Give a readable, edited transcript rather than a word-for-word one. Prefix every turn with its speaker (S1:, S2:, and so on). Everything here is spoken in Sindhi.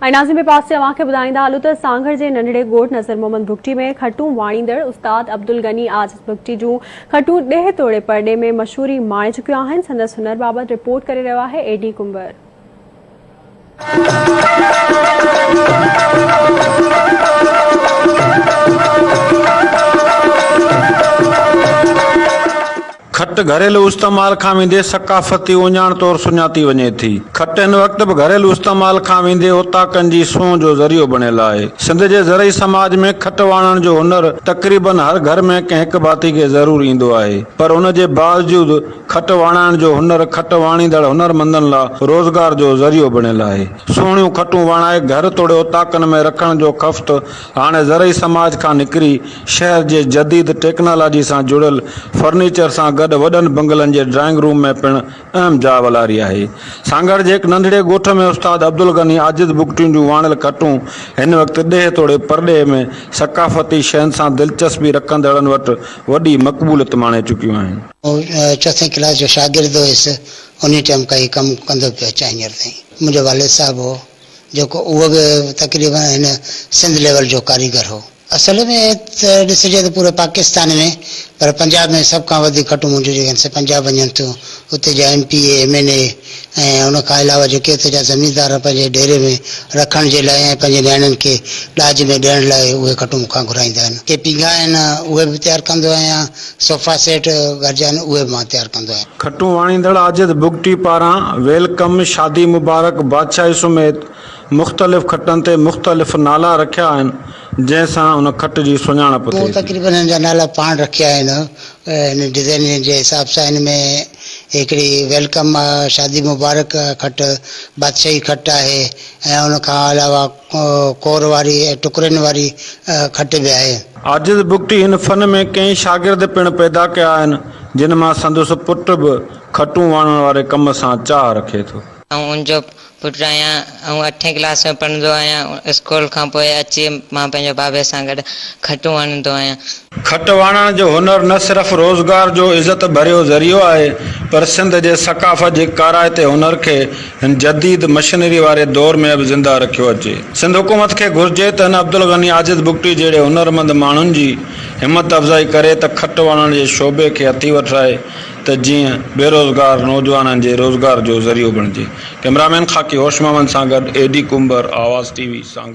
S1: ۽ ناظرين ٻئي پاسي اوهان کي ٻڌائيندا هلون ته سانگهڙ جي ننڍڙي ڳوٺ نظر محمد بگٽي ۾ کٽون واڻيندڙ استاد عبدالغني عاجز بگٽي جون کٽون ڏيهه توڙي پرڏيهه ۾ مشهوري ماڻي چڪيون آهن سندس هنر بابت رپورٽ ڪري رهيو آهي اي ڊي ڪنڀر.
S2: کٽ گهريلو استعمال کان ويندي ثقافتي اهڃاڻ طور سڃاتي وڃي ٿي. کٽ هن وقت به گهريلو استعمال کان ويندي اوطاقن جي سونهن جو ذريعو بڻيل آهي. سنڌ جي زرعي سماج ۾ کٽ واڻڻ جو هنر تقريبن هر گهر ۾ ڪنهن هڪ ڀاتي کي ضرور ايندو آهي پر ان جي باوجود کٽ واڻائڻ جو هنر کٽ واڻيندڙ هنرمندن لا روزگار جو ذريعو بڻيل آهي. سهڻيون کٽون واڻائي گهر توڙي اوطاقن ۾ رکڻ جو خفت هاڻي زرعي سماج کان نڪري شهر جي جديد ٽيڪنالاجي سان جڙيل فرنيچر سان گڏ وڏن بنگلن جي ڊرائنگ روم ۾ پڻ اهم جاء والاري آهي. سانگهڙ جي هڪ ننڍڙي ڳوٺ ۾ استاد عبدالغني عاجز بگٽين جون واڻيل کٽون هن وقت ڏيهه توڙي پرڏيهه ۾ ثقافتي شين سان دلچسپي رکندڙن وٽ وڏي مقبوليت ماڻي چڪيون آهن.
S3: آئون چوٿين ڪلاس جو شاگرد هيس، انهي ٽائيم کان هي ڪم ڪندو پيو اچان هينئر تائين. منهنجو والد صاحب هو جيڪو اهو به تقريبن هن سنڌ ليول جو ڪاريگر هو. اصل ۾ ته ڏسجي ته پوري پاڪستان ۾ پر پنجاب ۾ سڀ کان وڌيڪ کٽون منهنجون جيڪي آهن سي پنجاب وڃن ٿيون اتي جا M P A M N A ۽ ان کان علاوه جيڪي اتي جا زميندار پنهنجي ڊيري ۾ رکڻ جي لاء ۽ پنهنجي نياڻين کي ڏاج ۾ ڏيڻ لاء اهي کٽون مون کان گهرائيندا آهن. ڪي پينگها آهن اهي به تيار ڪندو آهيان صوفا سيٽ گهر جا آهن اهي به مان تيار ڪندو آهيان.
S2: کٽون واڻيندڙ عاجز بگٽي پاران welcome, شادي مبارڪ، بادشاهي سميت مختلف کٽن تي مختلف نالا رکيا آهن، جنهن سان ان کٽ جي سڃاڻپ
S3: مون
S2: ٿئي ٿي.
S3: تقريبن هن جا نالا پاڻ رکيا آهن. هن ڊزائنن جي حساب سان هن ۾ هڪڙي welcome آ، شادي مبارڪ کٽ، بادشاهي کٽ آهي ۽ ان کان علاوه ڪور واري ۽ ٽڪرين واري کٽ به آهي.
S2: عاجز بگٽي هن فن ۾ ڪئين شاگرد پڻ پيدا ڪيا آهن، جن مان سندس پٽ به کٽون واڻڻ واري ڪم سان چاهه رکي ٿو.
S4: آئون ان جو پٽ آهيان. آئون اٺين ڪلاس ۾ پڙهندو آهيان. اسڪول کان پوء اچي مان پنهنجي بابي سان گڏ کٽون واڻيندو آهيان.
S2: کٽ واڻڻ جو هنر نه صرف روزگار جو عزت ڀريو ذريعو آهي پر سنڌ جي ثقافت جي ڪارائتي هنر کي هن جديد مشنري واري دور ۾ به زنده رکيو اچي. سنڌ حڪومت کي گهرجي ته هن عبدالغني عاجز بگٽي جهڙي هنرمند ماڻهن جي همت افزائي ڪري ته کٽ واڻڻ جي شعبي کي هٿي وٺرائي ته جيئن بيروزگار نوجوانن جي روزگار جو ذريعو بڻجي. ڪئميرامين خاڪي هوش محمد سان گڏ اي ڊي ڪنڀر، آواز ٽي وي، سانگهڙ.